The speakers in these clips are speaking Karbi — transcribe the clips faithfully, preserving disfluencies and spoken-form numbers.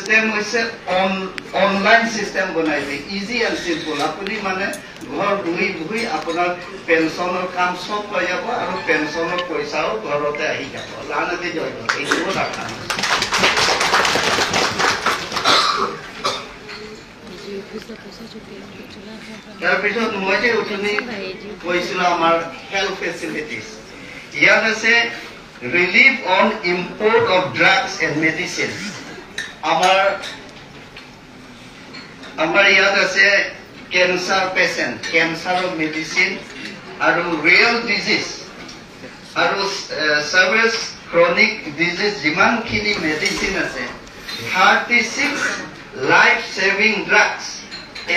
চিষ্টেম হৈছে on online system বনাই দিয়ে, ইজি এণ্ড চিম্পল। আপুনি মানে ঘৰ বহি বহি আপোনাৰ পেঞ্চনৰ কাম চব পাই যাব আৰু পেঞ্চনৰ পইচাও ঘৰতে আহি যাব। লাহানদি জয় বৰা, এইটো বহুত আশা আছে। তাৰপিছত মই যে উঠনি কৈছিলো আমাৰ হেল্থ ফেচিলিটিজ, ইয়াত আছে relief on import of drugs and medicine. আমাৰ আমাৰ ইয়াত আছে কেঞ্চাৰ পেচেণ্ট, কেঞ্চাৰৰ মেডিচিন আৰু ৰেয়াৰ ডিজিজ আৰু ছাৰ্ভাইভ ক্ৰনিক ডিজিজ যিমানখিনি মেডিচিন আছে, thirty six life saving drugs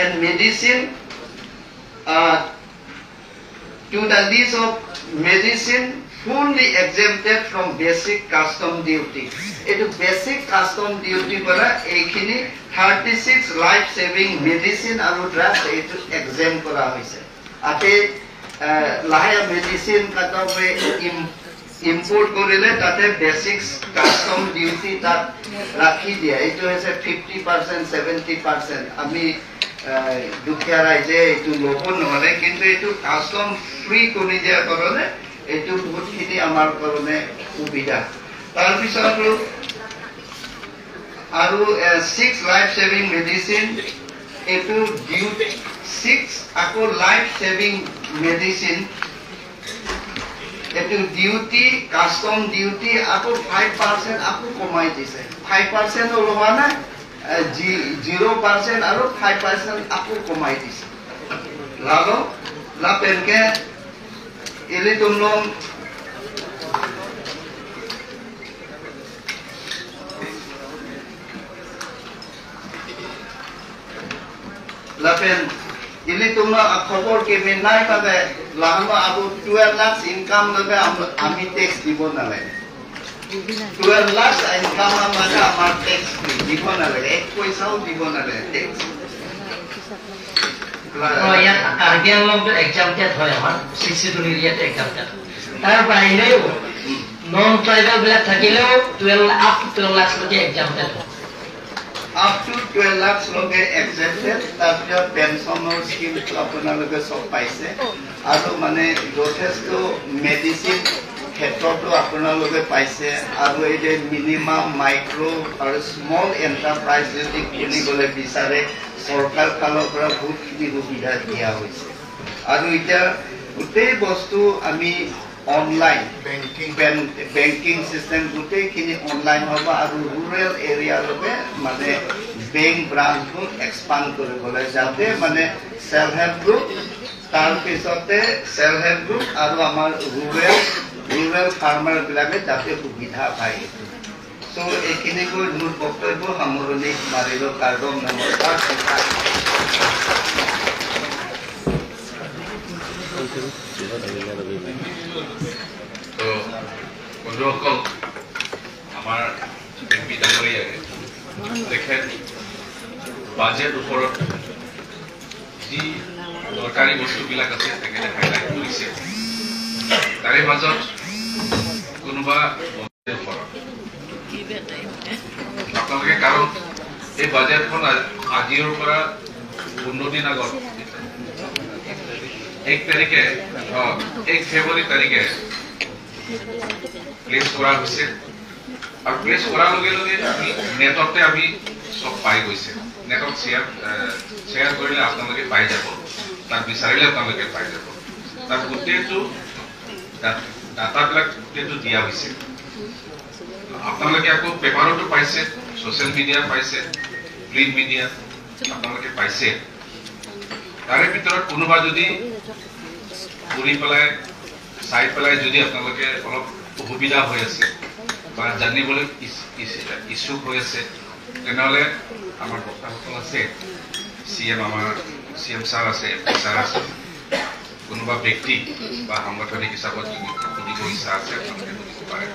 and medicine to the list of medicine fully exempted from basic custom duty। এইটো বেচিক কাষ্টম ডিউটিৰ পৰা এইখিনি thirty six life saving medicine আৰু ড্ৰাগছ এইটো এক্সেম কৰা হৈছে। আতে লাহে মেডিচিন কাটৱে ইম্পৰ্ট কৰিলে তাতে বেচিক কাষ্টম ডিউটি তাত ৰাখি দিয়ে। এইটো হৈছে ফিফটি পাৰ্চেণ্ট, ছেভেণ্টি পাৰ্চেণ্ট। আমি আহ, দুখীয়া ৰাইজে এইটো ল'ব নোৱাৰে, কিন্তু এইটো কাষ্টম ফ্ৰী কৰি দিয়াৰ কাৰণে এইটো বহুতখিনি আমাৰ কাৰণে সুবিধা। তাৰপিছত আৰু, আৰু ছিক্স লাইফ ছেভিং মেডিচিন, এইটো ডিউটি ছিক্স, আকৌ লাইফ ছেভিং মেডিচিন, এইটো ডিউটি, কাষ্টম ডিউটি আকৌ ফাইভ পাৰ্চেণ্ট আকৌ কমাই দিছে। ফাইভ পাৰ্চেণ্ট ওলোৱা নাই, জিৰ' পাৰ্চেণ্ট আৰু ফাইভ পাৰ্চেণ্ট আকৌ কমাই দিছে। Lalu, lapen ke ilitum along, lapen ilitum along akhobor kemenei pada lahan lo abu twelve lakhs income lo ke am-, ami tax দিব নালাগে। টুৱেলভ লাখ ইনকাম আমাকে আমাৰ টেক্স দিব নালাগে, এক পইচাও দিব নালাগে টেক্স। অ, ইয়াত কাৰ্বি আংলংটো এক্সামটেড হয়, আমাৰ ছিক্সটি টু এৰিয়াটো এক্সামটেড। তাৰ বাহিৰেও নন ট্ৰাইবেল বিলাক থাকিলেও টুৱেলভ, আপ টু টুৱেলভ লাখলৈকে এক্সামটেড হয়। আপ টু টুৱেলভ লাখলৈকে এক্সামটেড। তাৰপিছত পেঞ্চনৰ স্কিমটো আপোনালোকে চব পাইছে। আৰু মানে যথেষ্ট মেডিচিন ক্ষেত্ৰতো আপোনালোকে পাইছে। আৰু এই যে মিনিমাম, মাইক্ৰ আৰু স্মল এণ্টাৰপ্ৰাইজ যদি খুলিবলৈ বিচাৰে, চৰকাৰ ফালৰ পৰা বহুতখিনি সুবিধা দিয়া হৈছে। আৰু এতিয়া গোটেই বস্তু আমি অনলাইন, বেংকিং। বেংকিং চিষ্টেম গোটেইখিনি অনলাইন হ'ব আৰু ৰুৰেল এৰিয়ালৈকে মানে বেংক ব্ৰাঞ্চবোৰ এক্সপাণ্ড কৰিবলৈ, যাতে মানে ছেল্ফ হেল্প গ্ৰুপ, তাৰ পিছতে ছেল্ফ হেল্প গ্ৰুপ আৰু আমাৰ ৰুৰেল, ৰুৰেল ফাৰ্মাৰবিলাকে যাতে সুবিধা পায়। চ' এইখিনি কৈ মোৰ বক্তব্য সামৰণি মাৰিলো। কাৰ্ডম, নমস্কাৰ। তো বন্ধুসকল, আমাৰ এম পি ডাঙৰীয়াই তেখেত বাজেট ওপৰত যি দৰকাৰী বস্তুবিলাক আছে তেখেতে হাইলাইট কৰিছে। তাৰে মাজত কোনোবা বাজেটৰ ওপৰত আপোনালোকে, কাৰণ এই বাজেটখন আ-, আজিৰ পৰা পোন্ধৰ দিন আগত, এক তাৰিখে, অ, এক ফেব্ৰুৱাৰী তাৰিখে প্লেচ কৰা হৈছে। আৰু প্লেচ কৰাৰ লগে লগে আমি নেটতে আমি চব পাই গৈছে। নেটত শ্বেয়াৰ, এ, শ্বেয়াৰ কৰিলে আপোনালোকে পাই যাব, তাত বিচাৰিলে আপোনালোকে পাই যাব। তাত গোটেইটো ডা-, ডাটাবিলাক গোটেইটো দিয়া হৈছে। আপোনালোকে আকৌ পেপাৰতো পাইছে, ছ'চিয়েল মিডিয়া পাইছে, প্ৰিণ্ট মিডিয়া আপোনালোকে পাইছে। তাৰে ভিতৰত কোনোবা যদি পঢ়ি পেলাই, চাই পেলাই যদি আপোনালোকে অলপ অসুবিধা হৈ আছে বা জানিবলৈ ইচ-, ইচ-, ইচ্ছুক হৈ আছে, তেনেহ'লে আমাৰ বক্তাসকল আছে, চি এম, আমাৰ চি এম ছাৰ আছে, এম পি ছাৰ আছে, কোনোবা ব্যক্তি বা সাংগঠনিক হিচাপত যদি সুধিব ইচ্ছা আছে, আপোনালোকে সুধিব পাৰে।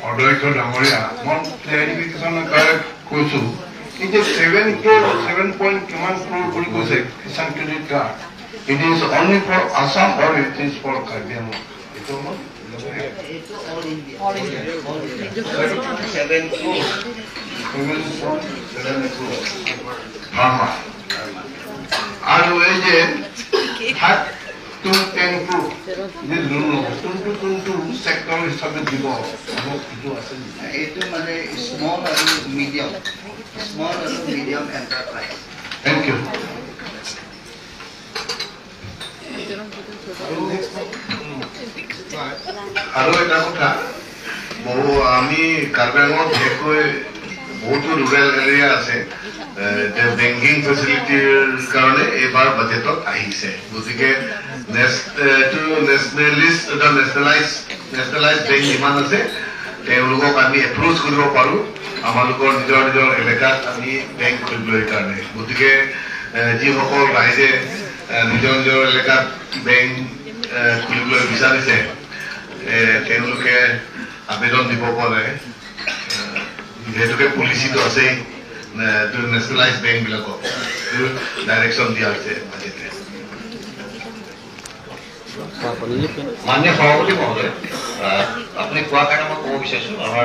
অধ্যক্ষ ডাঙৰীয়া, মই ক্লেৰিফিকেশ্যনৰ কাৰণে কৈছো, এই যে ছেভেন ক্ৰ'ৰ, ছেভেন পইণ্ট কিমান ক্ৰ'ৰ বুলি কৈছে Kisan credit card, it is only for Assam or it is for Karbi Anglong? এইটো মই এইটো all India. All India. All India. Seven crore. Seven crore. Seven crore. Farmer. আৰু এই যে সাত টু টেন ক্ৰ'ৰ যে লোন ল'ব, কোনটো কোনটো ছেক্টৰ হিচাপে দিব, এইটো আছে নেকি? এইটো মানে স্মল আৰু মিডিয়াম, স্মল আৰু মিডিয়াম এণ্টাৰপ্ৰাইজ। Thank you. আৰু এটা কথা, বহু, আমি কাৰ্বি আংলঙত বিশেষকৈ বহুতো ৰুৰেল এৰিয়া আছে, এ, এতিয়া বেংকিং ফেচিলিটিৰ কাৰণে এইবাৰ বাজেটত আহিছে। গতিকে নেচ-, এইটো নেচনেলিষ্ট, এটা নেচনেলাইজ, নেচনেলাইজ বেংক যিমান আছে, তেওঁলোকক আমি এপ্ৰ'চ কৰিব পাৰোঁ, আমালোকৰ নিজৰ নিজৰ এলেকাত আমি বেংক খুলিবলৈ কাৰণে। গতিকে, এ, যিসকল ৰাইজে, এ, নিজৰ নিজৰ এলেকাত বেংক, এ, খুলিবলৈ বিচাৰিছে, এ, তেওঁলোকে আবেদন দিব পাৰে। এ, যিহেতুকে পলিচিটো আছেই, এ, এইটো নেচনেলাইজ বেংকবিলাকক এইটো ডাইৰেকশ্যন দিয়া হৈছে বাজেটে। মাননীয় সভাপতি মহোদয়, আহ, আপুনি কোৱাৰ কাৰণে মই ক'ব বিচাৰিছোঁ, আমাৰ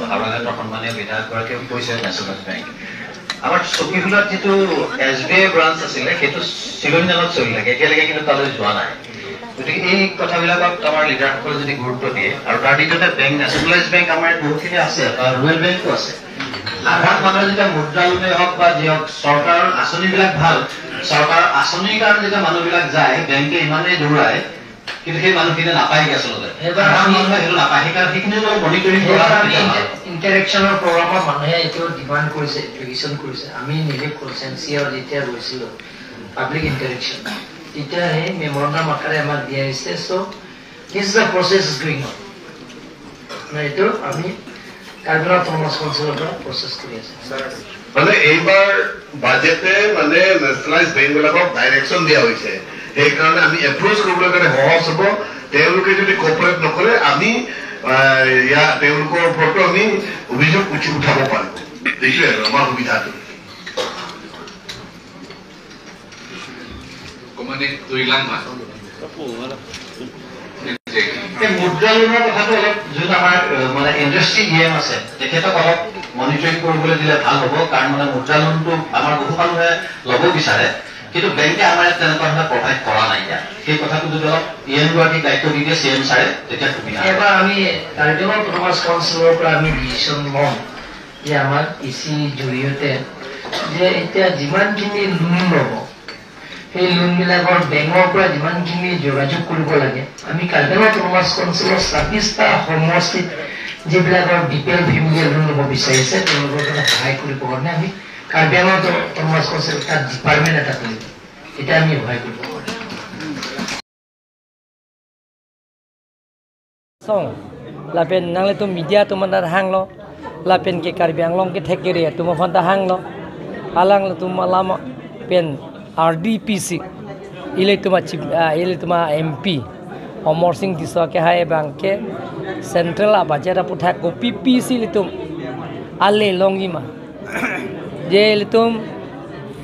হাওৰা জেলাৰ সন্মানীয় বিধায়কগৰাকীয়েও কৈছে নেচনেলাইজ বেংক। আমাৰ চকীহোলাত যিটো এছ বি আই ব্ৰাঞ্চ আছিলে, সেইটো চিলনীজানত চলি থাকে, এতিয়ালৈকে কিন্তু তালৈ যোৱা নাই। গতিকে এই কথাবিলাকত আমাৰ লিডাৰসকলে যদি গুৰুত্ব দিয়ে, আৰু তাৰ ভিতৰতে বেংক, নেচনেলাইজ বেংক আমাৰ ইয়াত বহুতখিনি আছে, বা ৰুৰেল বেংকো আছে। সাধাৰণ মানুহে যেতিয়া মুদ্ৰা লোনেই হওক বা যি হওক, চৰকাৰৰ আঁচনিবিলাক ভাল, চৰকাৰৰ আঁচনিৰ কাৰণে যেতিয়া মানুহবিলাক যায়, বেংকে ইমানেই দৌৰাই, কিন্তু সেই মানুহখিনিয়ে নাপায়গৈ আচলতে। সেইবাৰ সাধাৰণ আমি মানুহে সেইটো নাপায়, সেইকাৰণে সেইখিনি অলপ মনিটৰিং সেইবাৰ কৰা আমি সুবিধা ভাল। ইণ্টাৰেকশ্যনৰ প্ৰগ্ৰামত মানুহে এইটো ডিমাণ্ড কৰিছে, এপ্লিকেশ্যন কৰিছে। আমি নিজে কনষ্টিটুৱেঞ্চিয়ে যেতিয়া গৈছিলোঁ পাব্লিক ইণ্টাৰেকশ্যন, তেতিয়া সেই মেমৰেণ্ডাম আকাৰে আমাক দিয়া হৈছে। চ' this is the process is going on. মানে এইটো আমি কাৰ্বি আংলং অট'নমাছ কাউন্সিলৰ পৰা প্ৰচেছ কৰি আছোঁ। মানে এইবাৰ বাজেটে মানে নেচনেলাইজ বেংকবিলাকক ডাইৰেকশ্যন দিয়া হৈছে, সেইকাৰণে আমি এপ্ৰ'চ কৰিবলৈ কাৰণে সহজ হ'ব। তেওঁলোকে যদি কপাৰেট নকৰে, আমি, আহ, ইয়াত তেওঁলোকৰ ওপৰতো আমি অভিযোগ উঠি উঠাব পাৰিব। এইটোৱে আৰু আমাৰ সুবিধাটো। Komane tuilang ma. এই মুদ্ৰা লোনৰ কথাটো অলপ যোন আমাৰ, আহ, মানে ইণ্ডাষ্ট্ৰি ই এম আছে, তেখেতক অলপ মনিটৰিং কৰিবলৈ দিলে ভাল হ'ব, কাৰণ মানে মুদ্ৰা লোনটো আমাৰ বহু মানুহে ল'ব বিচাৰে, কিন্তু বেংকে আমাৰ ইয়াত তেনেকুৱা ধৰণে প্ৰভাইড কৰা নাই। এতিয়া সেই কথাটো যদি অলপ ই এম গৰাকীক দায়িত্ব দি দিয়ে চি এম ছাৰে, তেতিয়া সুবিধা হ'ব। এবাৰ আমি কাৰ্বি আংলং অট'নমাছ কাউন্সিলৰ পৰা আমি ডিচিশ্যন ল'ম যে আমাৰ ই চিৰ জৰিয়তে যে এতিয়া যিমানখিনি লোন ল'ব, সেই লোনবিলাকৰ বেংকৰ পৰা যিমানখিনি যোগাযোগ কৰিব লাগে, আমি কাৰ্বি আংলং অট'নমাছ কাউন্সিলৰ ছাব্বিছটা সমষ্টিত যিবিলাকৰ বি পি এল ফেমিলিয়ে লোন ল'ব বিচাৰিছে, তেওঁলোকৰ কাৰণে সহায় কৰিবৰ কাৰণে আমি কাৰ্বি আংলং অট'নমাছ কাউন্সিল তাত ডিপাৰ্টমেণ্ট এটা খুলিম। এতিয়া আমি সহায় কৰিব পাৰিম। Song, lapen nanglitum media atum aphan hanglo, lapen ke Karbi Anglong kethek kere atum aphan ta hanglo, alanglitum alama pen R D P C, ilitum a chief, ah, ilitum a M P, Amarsing Tisso kehai abang ke central a budget aputhak kopi pisi ilitum ale longji ma, je ilitum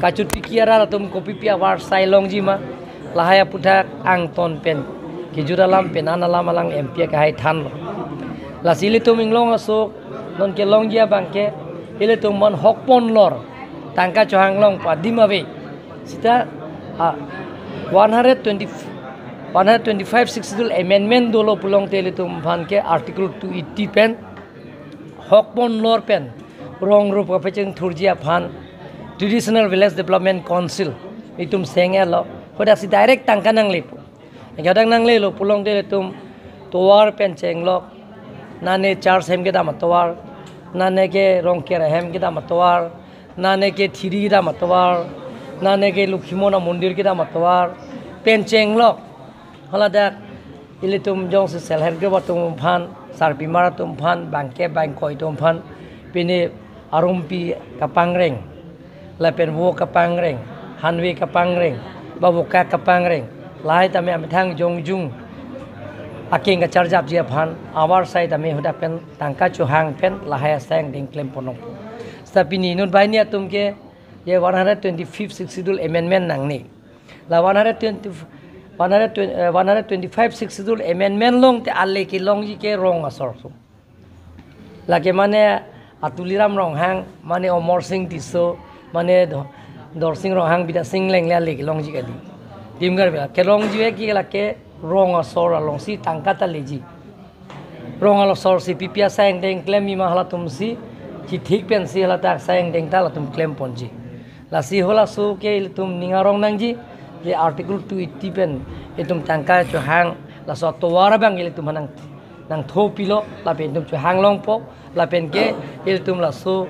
kachotiki arat atum kopi pi avarsai longji ma, lahai aputhak angton pen kejut alam pen an alam alang M P akehai thanlo. Lasi ilitum inglong asok non kelongji abang ke ilitum mon hokpon lor tangka chohang long pu adim ave. Sita, ah, one hundred twenty, one hundred twenty-five Sixth Schedule amendment dolo pulote ilitum aphan ke Article two eighty pen hokpon lor pen rong rup kapacheng thurji aphan Traditional Village Development Council itum seng-etlo, hadak si direct tangka nangle pu. Hadak nanglelo pulote ilitum tovar pen chenglok, nane church hem kedam atovar, nane ke Rongker ahem kedam atovar, nane ke thiri kedam atovar, nane ke Lokhimon amondir kedam atovar pen chenglok. Haladak ilitum jongsi self help group atum aphan, sarpimar atum aphan, bangke bangkoi atum aphan, pine arumpi kapangreng, lapen vo kapangreng, hanve kapangreng, ba voka kapangreng, lahai tame amethang jongjung akeng kacharjapji aphan avarsai tame hadak pen tangka chohang pen lahai asai angdeng klem ponong. Seta pini inut banghini atum ke ye one hundred twenty-fifth Sixth Schedule amendment nangne. La one hundred twenty, One hundred twenty, eh, one hundred twenty-five Sixth Schedule amendment along te ale kelongji ke rong asor atum. Lake mane Atuliram Ronghang, mane Omor Sing Tisso, mane Do-, Dorsing Ronghang, Bidya Sing Engleng le ale kelongji kali. Adim Karbi kelongji ke lake rong asor alongsi tangka ta leji. Rong asor si P P asai angdeng klemji ma halatum si, chithik pensi haladak asai angdeng ta latum klemponji. Lasi halaso ke ilitum ning arong nangji, je Article two eighty pen itum tangka chohang, laso atovar abang ilitum nang, nangthopilo, lapen itum chohang longpo, lapen ke ilitum laso,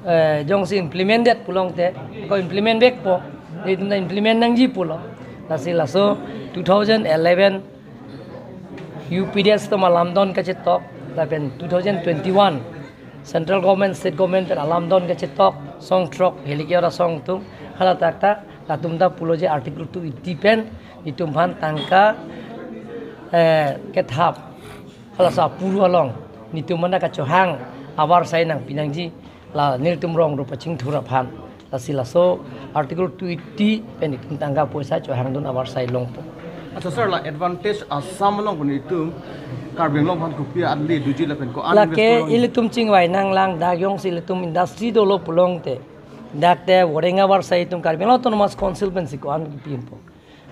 eh, jongsi implemented pulote, ko implement vekpo, ilitum ta implement nangji pulo. Lasi laso two thousand eleven U P D S atum alamdon kachetok, lapen two thousand twenty-one Central Government, State Government pen alamdon kachetok, song throk, helike ora song tum, haladak ta, latum ta pulo je Article two eighty pen, itum aphan tangka, eh, kethap, halaso apuru along, nitum mana kachohang, avarsai nangpi nangji, la nelitum rong rupa chingthur aphan. Lasi laso Article two eighty pen itum tangka poisa chohangdun avarsai longpo. Acha sir, la advantage Assam along pen itum Karbi Anglong aphan kopi ale doji lapen ko-an lake investor along ilitum chingvai nanglang, dak jongsi ilitum industry dolo pulote, dak te voreng avarsai itum Karbi Anglong Autonomous Council pensi ko-an kipinpo.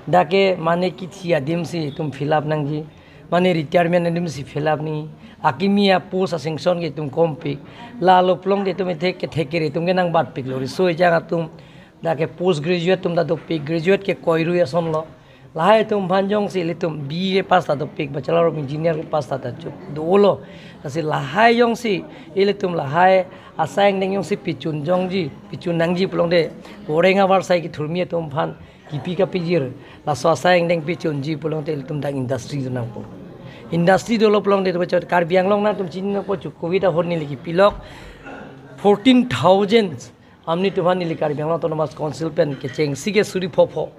Dak ke mane kithi adim si itum fill up nangji, mane retirement adim si fill up nangji, akimi apost asanction ke itum kompik, lalo pulote itum ithek kethek kere itum ke nangbatpiklo, riso ejang atum, dak ke post graduate atum ta dopik, graduate ke koirui asonlo. Lahai atum aphan jongsi ilitum B E pass ta dopik, Bachelor of Engineer ke pass ta ta chup dolo. Lasi lahai jongsi ilitum lahai asai angdeng jongsi pichun jongji, pichun nangji pulote, voreng avarsai kethurmi atum aphan kipi kapijir, laso asai angdeng pichunji pulote ilitum dak industry dun nangpo. Industry dolo pulote itum chot Karbi Anglong nangtum chini nangpo chu, Covid ahut neli kipilok fourteen thousand amni atum aphan neli Karbi Anglong Autonomous Council pen kechengsi ke suri phopho.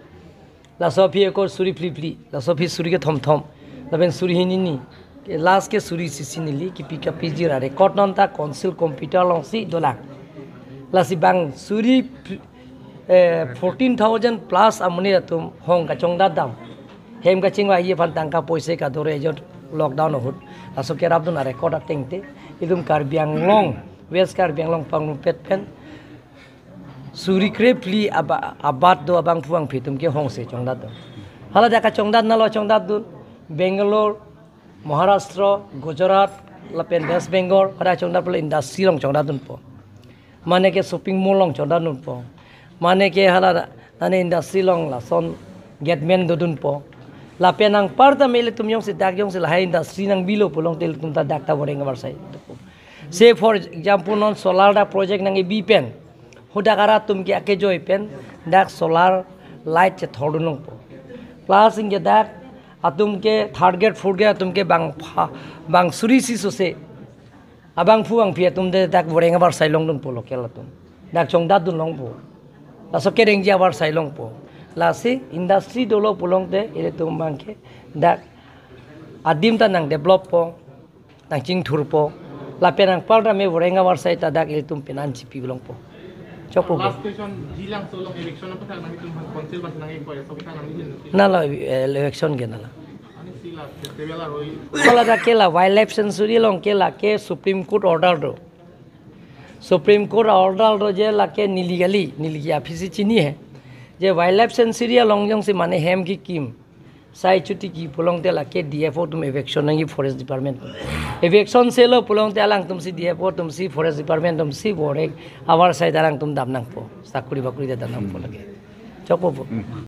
Laso aphi ekor suri phliphli, laso aphi suri kethomthom, lapen suri hini hini. Ke last ke suri isi isi neli kipi kapijir arecord non ta council computer alongsi dolang. Lasi bang suri pl-, eh, fourteen thousand plus amonit atum hong kachongdat dam. Hem kachingvai aphan tangka poisa kadore ajat lockdown ahut. Laso kerapdun arecord ateng te, itum Karbi Anglong, West Karbi Anglong pangrumpet pen suri krephli aba-, abat do abangphu abangphi atum ke hongse chongdat do. Haladak kachongdat nalo chongdatdun, Bangalore, Maharashtra, Gujarat, lapen West Bengal, pada chongdat pulo industry along chongdatdunpo. Mane ke shopping mall along chongdatdunpo. Mane ke hala nane industry along lason gateman dodunpo. Lapen anparta me ilitum jongsi dak jongsi lahai industry nangbilo pulote ilitum ta dak ta voreng avarsai. Say for example, non solar dak project nangkebi pen, hadak arat atum ke akejoi pen dak solar light chethordun longpo. Plus anke dak atum ke third grade, fourth grade atum ke bang pha-, bang suri isi sose abangphu abangphi atum te dak voreng avarsai longdunpo, local atum. Dak chongdatdun longpo. Laso kerengji avarsai longpo. Lasi industry dolo pulote ilitum abangke dak adim ta nangdeveloppo, nangchingthurpo. Lapen anparta me voreng avarsai ta dak ilitum penan chipi longpo. Chokpo. Last question, Jilangso along eviction aphuthak nangtum council bas nangkoi, so aphuthak nangji. Nalo, eh, eviction ke nalo. Ani sila festival aroi. Haladak ke la wildlife sanctuary along ke lake Supreme Court order do. Supreme Court order do je lake neli kali, neli ke aphi si chini he. Je wildlife sanctuary along jongsi mane hem kekim, sai chuti ki pulote lake D F O atum eviction nangji, forest department. Eviction selo pulote alangtum si D F O atum si, forest department atum si voreng avarsai ta alangtum dam nangpo. Sakuri bakuri ta dam nangpo lake. Chokpo po.